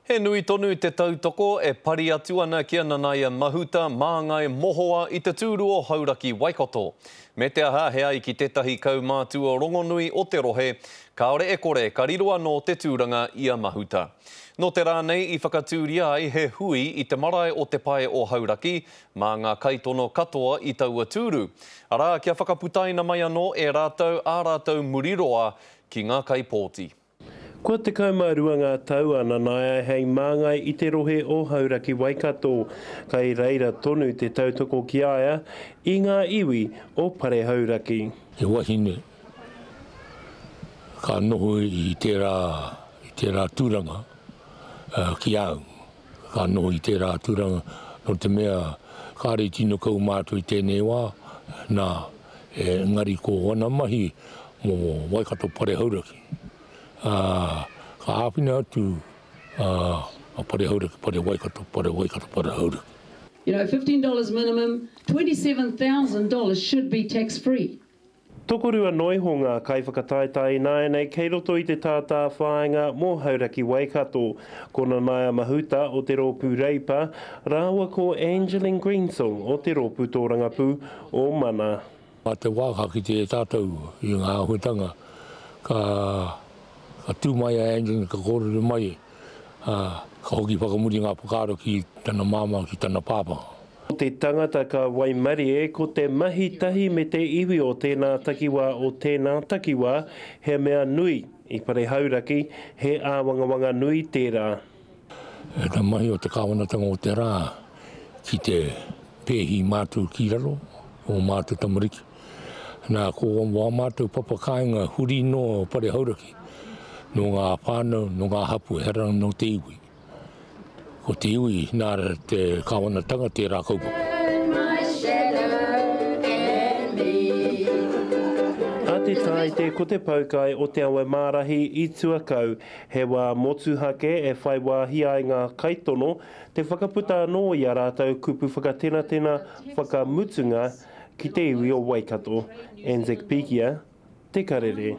He nui tonu te tautoko e pari atu ana ki a Nanaia Mahuta, māngai mohoa i te tūru o Hauraki Waikato. Me te aha he ai ki tētahi kaumātua rongonui o te rohe, kāore e kore ka riro anō te tūranga i a Mahuta. Nō te rā nei i whakatūria ai he hui i te marae o Te Pae o Hauraki mā ngā kaitono katoa i taua tūru, arā, kia whakaputaina mai anō e rātou ā rātou muriroa ki ngā kaipōti. Kua 12 ngā tau a Nanaia hei māngai i te rohe o Hauraki Waikato. Kai reira tonu te tautoko ki a ia i ngā iwi o Pare Hauraki. He wahine ka noho i tērā, i tērā tūranga ki a au. Ka noho i tērā tūranga nō te mea kāre i tino kaumātua i tēnei wā, nā, engari ko ana mahi mō Waikato Pare Hauraki, ā, ka āwhina atu a Pare Hauraki, Pare Waikato, Pare Waikato, Pare Hauraki. You know, $15 minimum, $27,000 should be tax free. Tokorua noa iho ngā kaiwhakataetae ināianei kei roto i te tātāwhāinga mō Hauraki Waikato, ko Nanaia Mahuta o te Rōpū Reipa rāua ko Angeline Greensall o te Rōpū Tōrangapū o Mana. Mā te wā ka kite e tātou i ngā āhuatanga, ka tū mai a Angeline ka kōrero mai, ā, ka hoki whakamuri ngā whakaaro ki tana māmā, ki tana pāpā. Ko te tangata ka waimarie, ko te mahi tahi me te iwi o tēnā takiwā o tēnā takiwā, he mea nui i Pare Hauraki, he āwangawanga nui tērā. Te mahi o te kāwanatanga o te rā ki te pēhi mātou ki raro, ō mātou tamariki. Nā, ko wā mātou papa kāinga huri noa o Pare Hauraki, nō ngā whānau, nō ngā hapū, ehara nō te iwi. Ko te iwi nā te kāwanatanga tērā kaupapa. A te Tāite ko te poukai o Te Awemārahi i Tuakau, he wā motuhake e whai wāhi ai ngā kaitono te whakaputa anō i a rātou kupu whakatenatena whakamutunga ki te iwi o Waikato. Anzac Pikia, Te Karere.